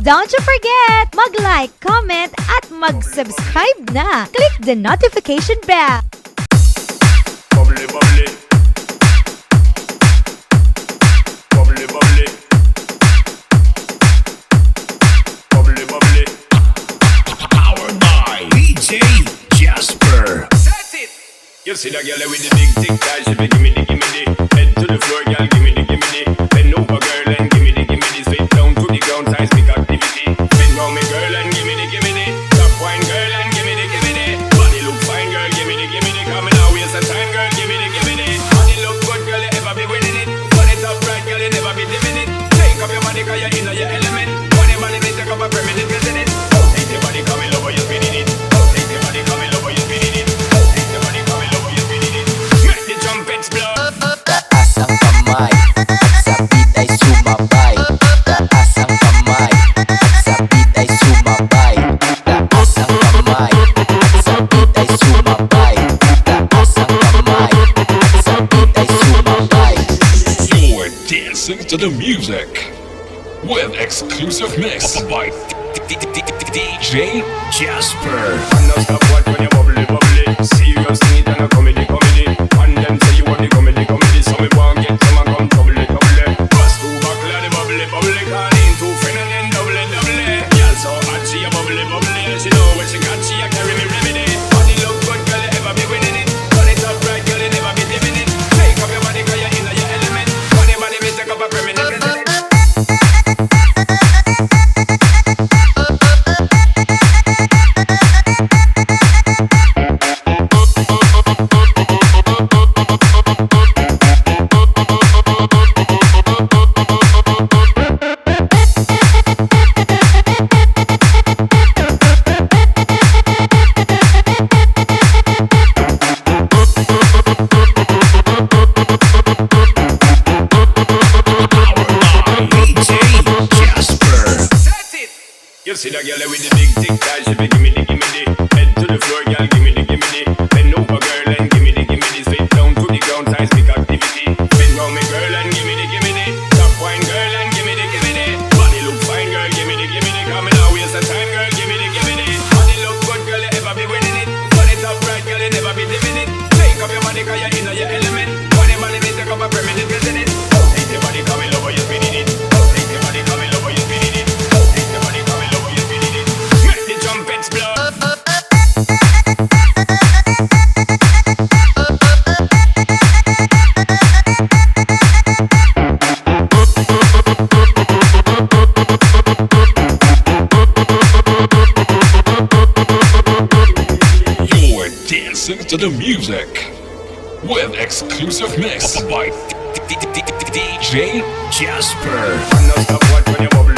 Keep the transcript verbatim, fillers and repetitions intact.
Don't you forget, mag-like, comment, at mag-subscribe na. Click the notification bell. Bubbly, bubbly. Bubbly, bubbly. Bubbly, bubbly. Powered by D J Jasper. Set it. You see that girl with the big thick thighs, she be gimme the, gimme the. Head to the floor, girl, gimme the, gimme the. Bend over, girl, and gimme the, gimme the. Spit down to the ground, seismic activity. Spin round me, girl, and gimme the, gimme the. Top wine, girl, and gimme the, gimme the. Body look fine, girl, gimme the, gimme the. Come in, I waste the time, girl, gimme the, gimme the. Body look good, girl, you ever be winning it. Turn it up right, girl, you never be dimming it. Shake up your body, 'cause you're in your element. Pon your body, mi take up a permanent residence. Rotate your body, come in, love how you spinning it. Rotate your body, come in, love how you spinning it. Rotate your body, come in, love how you spinning it. Make the trumpets blow. Taas ang kamay, at sa beat ay sumabay. Taas ang kamay, at sa beat ay sumabay. Taas ang kamay, at sa beat ay sumabay. Taas ang kamay, at sa beat ay sumabay. You're dancing to the music with exclusive mix by D J Jasper. Now stop watch when you bubbly, bubbly. Serious need and a comedy, comedy. And them say you want the comedy, comedy. So me want get some and come trouble, trouble. Bust two buckle of the bubbly, bubbly. Call in two friend and then double, double. Girl so hot, she a bubbly, bubbly. She know what she got, she a carry me remedy. Body look good, girl, you ever be winning it. Turn it up right, girl, you never be dimming it. Shake up your body, 'cause you're in your element. Pon your body, mi take up a permanent residence. Powered by D J Jasper. You see that girl with the big thick thighs, she be gimme the, gimme the. Head to the floor, girl, gimme the, gimme the. Bend over, girl, and gimme the, gimme the. Spit down to the ground, seismic activity. Spin round me, girl, and gimme the, gimme the. Top wine, girl, and gimme the, gimme the. Body look fine, girl, gimme the, gimme the. Come in, I waste the time, girl, gimme the, gimme the. Body look good, girl, you ever be winning it. Turn it up right, girl, you never be dimming it. Shake up your body, 'cause you're in your element. Pon your body, mi take up a permanent residence. Rotate your body, come in, love how you spinning it. Rotate your body, come in, love how you spinning it. Rotate your body, come in, love how you spinning it. Make the trumpets blow. You're dancing to the music with exclusive mix by D J Jasper. Now stop watch when you bubbly,